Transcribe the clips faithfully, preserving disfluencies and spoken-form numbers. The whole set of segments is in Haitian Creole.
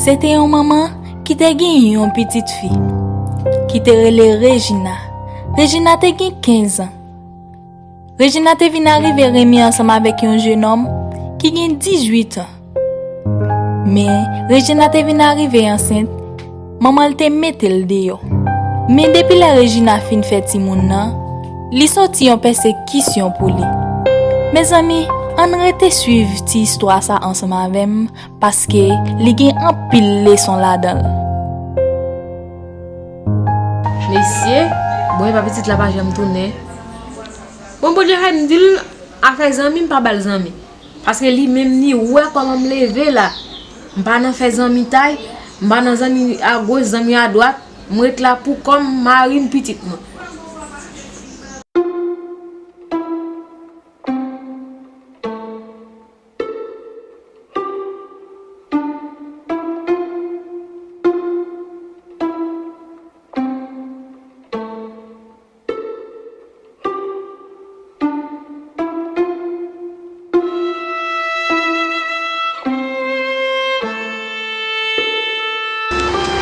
Se te yon manman ki te gen yon pitit fi, ki te rele Regina. Regina te gen kenz an. Regina te vin arive renmen ansanm avèk yon jenòm ki gen dizuit an. Men, Regina te vin arive ansent, manman l te mete l deyò. Men depi lè Regina fin fè timoun nan, li soti yon pèsekisyon pou li. Mezanmi, ann rete swiv ti istwa sa ansanm avè m, paske li gen anpil leson ladan l. Mesye, bon, epa pitit la pa janm tounen. Bon, Bondye fè m di l, afè zanmi, m pa ba l zanmi. Paske li menm, li wè kòman m leve la. M pa nan fè zanmitay, m pa nan zanmi agoch, zanmi adwat. M ret la pou kò m, mari m, pitit mwen.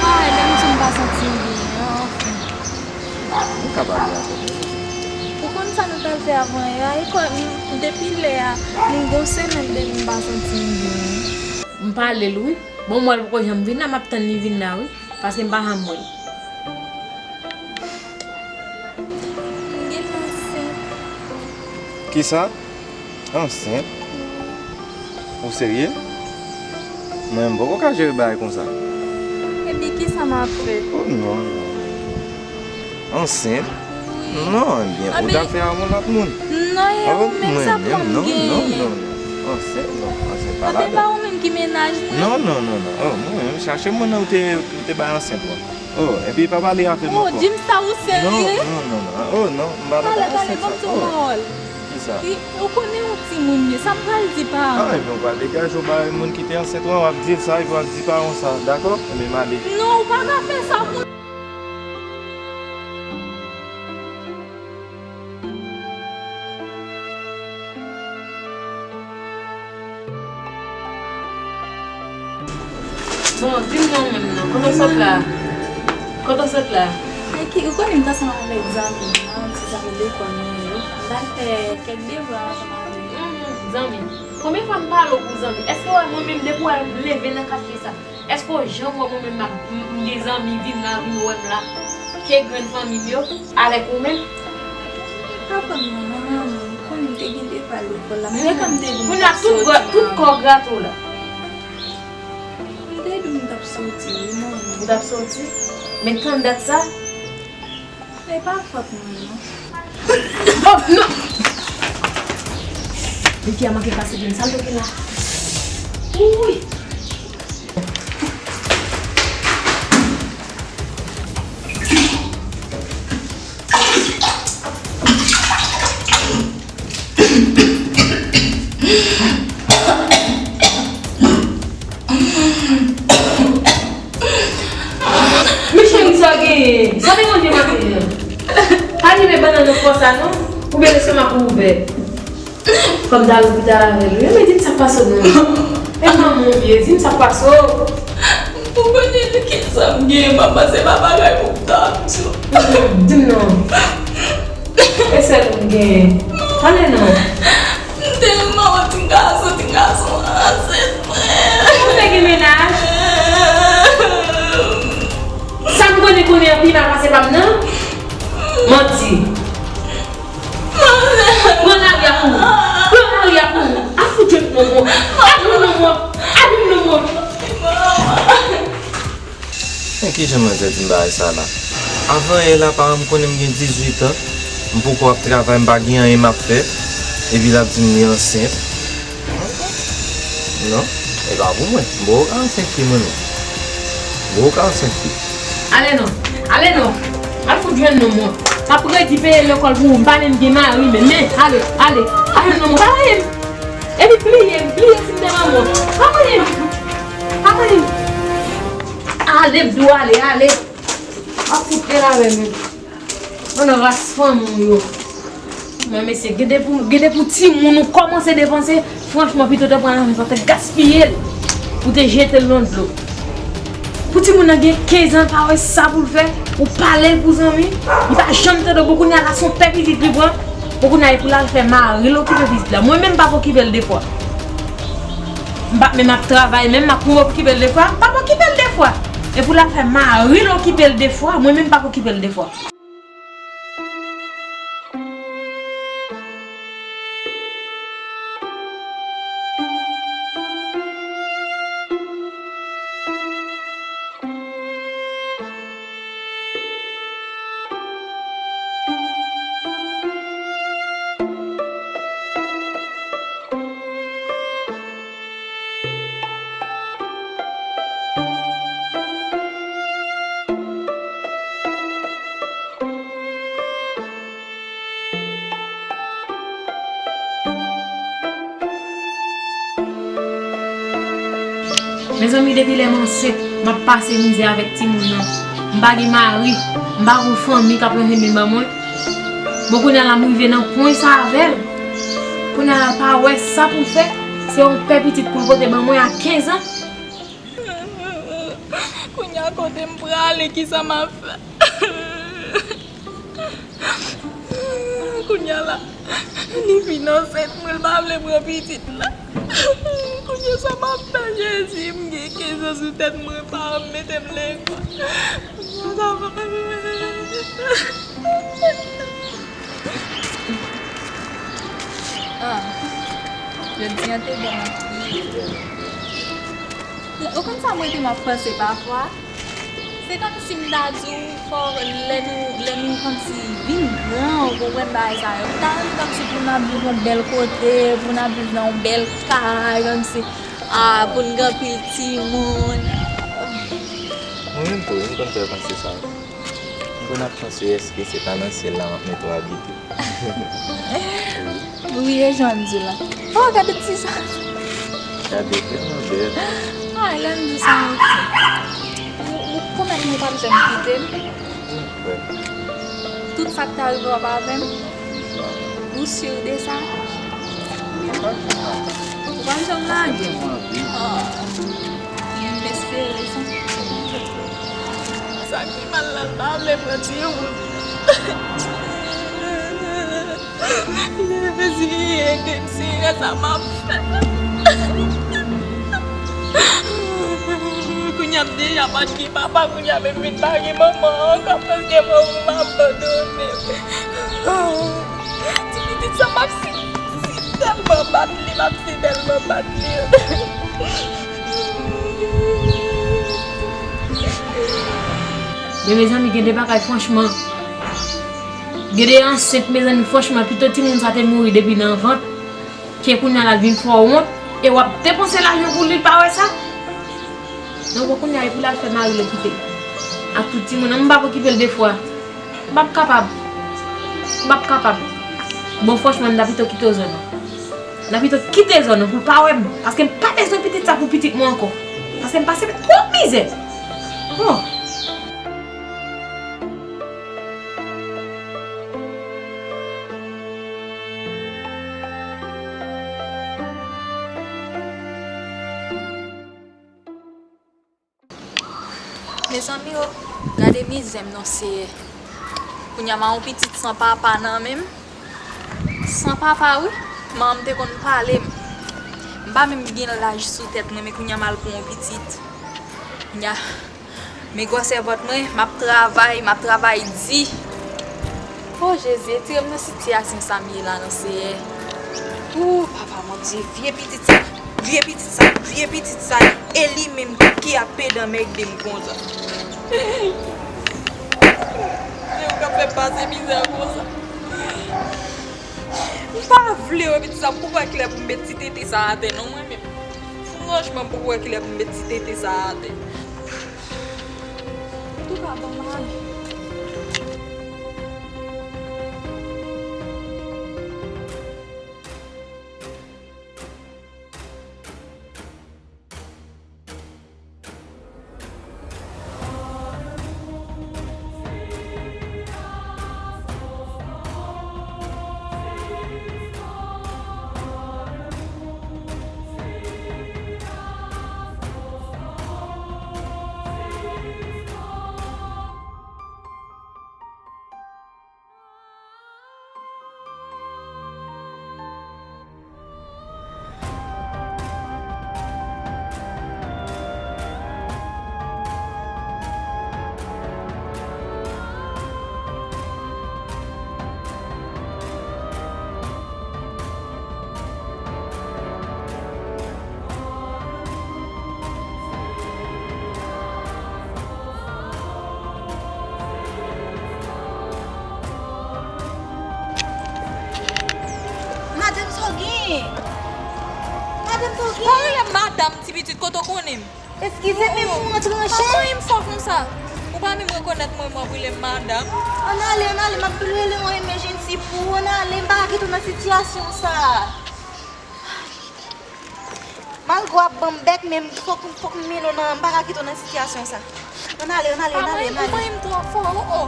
Ay, lè m di m pa santi m byen an, anfen. Ou ka pale avè m. Ou konn sa nou t al fè avan yè a? E kò, m, depi lè a, nou gon semèn depi m pa santi m byen. M pale l wi. Bon, mwen poko janm vin la, m ap tann li vin la wi. Paske m pa janm wè l. M gentan ansent. Kisa? Ansent? Ou serye? Mwen, m poko ka jere bagay konsa. Epi kisa m ap fè? Oh, non, non. Ansent? Wi. Non, ebyen, ou t ap fè a yon lòt moun. Non, e ou menm sa pou m genyen. Non, non, non, non. Ansent, non. Ansent pa ladan. Epi pa ou menm ki mennaj mwen. Non, non, non, non. Oh, mwen menm, chache moun nan ou te, ou te bay ansent ou an. Oh, epi pa pale avè m ankò. Oh, di m sa ou serye? Non, non, non, non. Oh, non, m pa nan bagay sa. Talè, talè, ban m di w yon pawòl. Kisa? Ou konnen yon timoun ye, sa m pral di paran. Ah, ebyen, ou pral degaje w bay moun ki te ansent ou an, w ap di l sa, epi w ap di paran w sa, dakò? Ebyen, m ale. Non, ou pa ka fè sa pou Bon, di m non menm non, kote w sot la? Kote w sot la? Aki, ou konnen m t ansanm avèk zanmi m nan, ti zanmi lekòl mwen yo. M t al fè kèk devwa ansanm avè yo. Mhm, zanmi. Konbyen fwa m pale w pou zanmi? Èske w wè mwen menm depi w wè m leve nan katye sa? Èske w janm wè mwen menm m ap, m, m gen zanmi vin la, vin wè m la? Ke grenn fanmi m yo avèk ou menm? Papa m nan, manman m, ou konnen m te gen devwa lekòl la. M te konn te di m t ap soti. Kounye a tout kò grate w la. M te di w m t ap soti wi, manmi. Ou t ap soti? Men tann dat sa. E pa fòt mwen non. Oh, non! Viki a manke pase grenn, sa l te gen la? Wouy! Men cheri, sa w genyen? Sa w te manje maten an? Pa limen bannann nan konsa non. Oubyen lestomak ou ouvè? Fò m t al lopital avè l wi. Men di m sa k pase w non. E manman w ye, di m sa k pase w. Ou konnen ki sa m genyen, papa, se pa bagay pou m t ap di w. Di m non. E sèl ou m genyen. Pale non. M te renmen yon ti gason, ti gason ansent mwen. Ou te gen mennaj? Sa m konnen konnen an pi mal pase pa m nan? Manti. Pran lari a kouri. Pran lari a kouri. Al fout jwenn nonm ou. Al jwenn nonm ou. Al jwenn nonm ou. Men kijan manzè di m bagay sa la? Avan yè la, paran m konnen m gen dizuit an, m poko ap travay, m pa gen anyen m ap fè, epi l ap di m li ansent. Non, e pa pou mwen. M poko ka ansent fi mwen non. M poko ka ansent fi. Ale non, ale non. Al fout jwenn nonm ou. M ap redi peye lekòl pou ou, m pa menm gen mari menm. Men, ale, ale. Al jwenn nonm ou. Pa voye m. Epi pliye m, pliye si m te manman w. Pa voye m. Pa voye m. Ale, m di w ale, ale. Ap fout rele avè m menm. Mwen nan ras fanmi w yo. Mwen mesye, gade pou, gade pou timoun ou kòmanse depanse, franchman pito w te pran lajan sa w te gaspiye l, ou te jete l nan dlo. Timoun nan gen kenz an, l pa wè sa pou l fè. Ou pale l pou zanmi, li pa janm tande w. Bon, kounye a la, se yon pè pitit li pran. Bon, kounye a, e pou l al fè mari l okipe pitit la. Mwen menm, m p ap okipe l de fwa. M p ap menm ap travay, menm m ap pou m okipe l de fwa. M p ap okipe l de fwa. E pou l al fè mari l okipe l de fwa, mwen menm, m p ap okipe l de fwa. Mezanmi, depi lè m ansent, m ap pase mizè avèk timoun nan. M pa gen mari, m pa gen fanmi k ap rann men ban mwen. Bon, kounye a la, m rive nan pwen sa avè l. Kounye a la, l pa wè sa pou l fè. Se yon pè pitit pou l pote ban mwen a kenz an. Kounye a, kote m prale, kisa m ap fè? Kounye a la, li fin ansent mwen, l pa vle pran pitit la. Kounye a, sa m ap fè, Jezi? M gen kenz an sou tèt mwen, paran m mete m lekòl. Kounye a, sa m ap fè? Ah, jodi a te bon anpil. Ou konn sa mwen te m ap panse pafwa? Se kòmsi m ta di w, fò lè nou, lè nou kòmsi vin gran, ou konprann bagay sa yo. M ta renmen kòmsi pou n ap viv yon bèl kote, pou n ap viv nan yon bèl kay, kòmsi, ah, pou n gen anpil timoun. Mwen menm tou, m konn fè panse sa. M konn ap panse èske se pa nan syèl la m ap mete w abite. Wi, e jan m di la. Oh, gade ti sa. Gade, tèlman bèl. Ay, lè m di sa, ou, ou pwomèt mwen ou p ap janm kite m? Wi. Tout sa k ta rive w ap avè m? Ou si de sa? Ou p ap janm lage m? Ou p ap janm lage m? Ah. M espere sa. Sa ki mal la, l pa vle pran timoun. Jezi, ede m, Senyè, sa m ap fè? Kounye a m deja pa t gen papa, kounye a menm vin pa gen manman ankò, paske manman m abandone m. Ti pitit sa m ap si, si tèlman bat li, m ap si tèlman bat li. Men mezanmi, gen de bagay franchman, gen de ansent, mezanmi, franchman, pito timoun sa te mouri depi nan vant, ke kounye a l al vin fè w wont, e w ap depanse lajan pou li, l pa wè sa? Non, bon, kounye a, e pou l al fè mari l okipe ak tout timoun nan, m p ap okipe l de fwa. M p ap kapab. M p ap kapab. Bon, franchman, m ta pito kite w zòn nan. M ta pito kite zòn nan pou l pa wè m. Paske m pa bezwen pitit sa pou pitit mwen ankò. Paske m pase twòp mizè. Oh. Mezanmi o, gade mizè m non Seyè. Kounye a m a yon pitit san papa nan men m. San papa wi, manman m te konn pale m. M pa menm gen laj sou tèt mwen, men kounye a m al pran yon pitit. Kounye a, men gwosè vant mwen, m ap travay, m ap travay di. O Jezi, retire m nan sitiyasyon sa m ye la non Seyè. O Papa Bondye, vye pitit sa, vye pitit sa, vye pitit sa, e li menm ki ap pedan mègde m konsa. Se ou k ap fè m pase mizè konsa. M pa vle wè pitit sa, m poko wè kilè pou m met ti tete sa atè non mwen menm. Franchman, m poko wè kilè pou m met ti tete sa atè. Antouka, ban m ale. Madanm sa w gen? Pa rele m madanm, ti pitit, kote w konnen m? Eskize, men mwen an tranche. Pa voye m fò konsa. Ou pa menm rekonèt mwen, mwen rele m madanm. Ann ale, ann ale, m ap rele yon emejensi pou ou. Ann ale, m pa ka kite w nan sitiyasyon sa. Malgre w ap ban m bèk, men fòk, fòk m mennen w nan, m pa ka kite w nan sitiyasyon sa. Ann ale, ann ale, ann ale, ann ale. Ou voye m twò fò, o, o.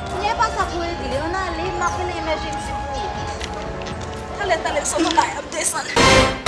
Kounye a pa sa pou regle. Ann ale, m ap rele emejensi pou ou. Talè, talè, m sot anba, m desann.